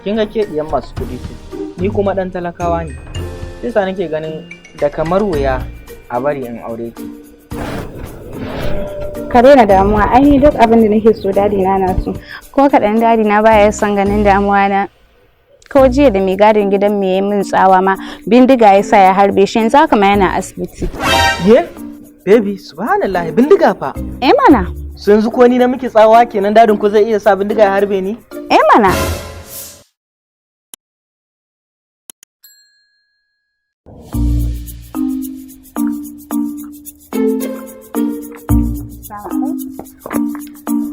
Kin ga ke ɗiyan masu kuɗi ce, ni kuma ɗan talakawa ne. Sai sa nake ganin da kamar wuya a bari in aure ki. Ka daina damuwa, ai ni duk abin da nake so daddy na na so. Ko kaɗan daddy na baya son ganin damuwa na. Ko jiya da mai gadin gidan mu yayi min tsawa ma, bindiga ya sa ya harbe shi, yanzu haka ma yana asibiti. Ye? Baby, subhanallah, bindiga fa. Eh mana. So yanzu ko ni na miki tsawa kenan dadin ku zai iya sa bindiga ya harbe ni? Eh mana.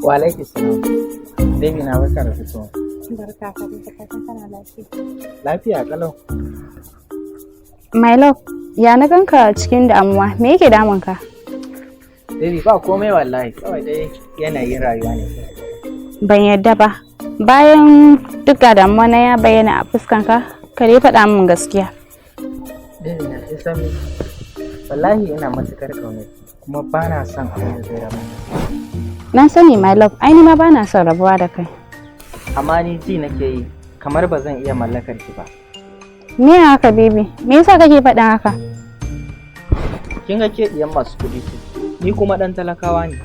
Wa alaiki salam. Baby na, barka da fitowa. Barka ka dai, da fatan kana lafiya. Lafiya kalau. My love, ya na ganka cikin damuwa, me yake damun ka? Baby, ba komai wallahi, kawai dai yanayin rayuwa ne. Ban yadda ba. Bayan duk ga damuwa na ya bayyana a fuskanka, ka dai faɗa min gaskiya. Baby na, kin san me? Wallahi ina matukar ƙaunar ki kuma ba na son abin da zai raba ni. Na sani, my love, ai ni ma ba na son rabuwa da kai. Amma ni ji nake yi kamar ba zan iya mallakar ki ba. Me haka, baby? Me yasa kake faɗin haka? Kin ga ke ɗiyan masu kuɗi ce, ni kuma ɗan talakawa ne.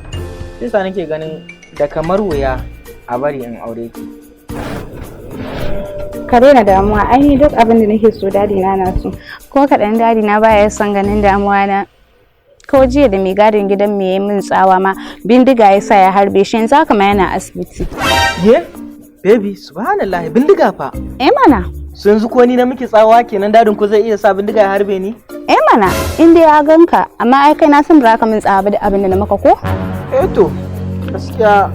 Sai sa nake ganin da kamar wuya a bari in aure ki. Ka daina damuwa, ai ni duk abin da nake so daddy na na so. Ko kaɗan daddy na baya son ganin damuwa na. Ko jiya da mai gadin gidan mu yayi min tsawa ma, bindiga ya sa ya harbe shi, yanzu haka ma yana asibiti. Ye? Baby, subhanallah, bindiga fa. Eh mana. So yanzu ko ni na miki tsawa kenan dadin ku zai iya sa bindiga ya harbe ni? Eh mana, in dai ya ganka, amma ai kai na san ba za ka min tsawa ba da abin da na maka ko? Eh to, gaskiya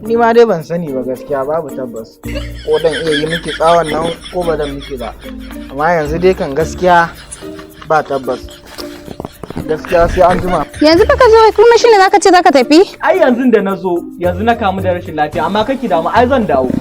ni ma dai ban sani ba, gaskiya babu tabbas. Ko dan iya yi miki tsawon nan ko ba zan miki ba. Amma yanzu dai kan gaskiya ba tabbas. Gaskiya sai an jima. Yanzu fa ka zo kuma shine zaka ce zaka tafi? Ai yanzu da na zo, yanzu na kamu da rashin lafiya, amma kake damu, ai zan dawo.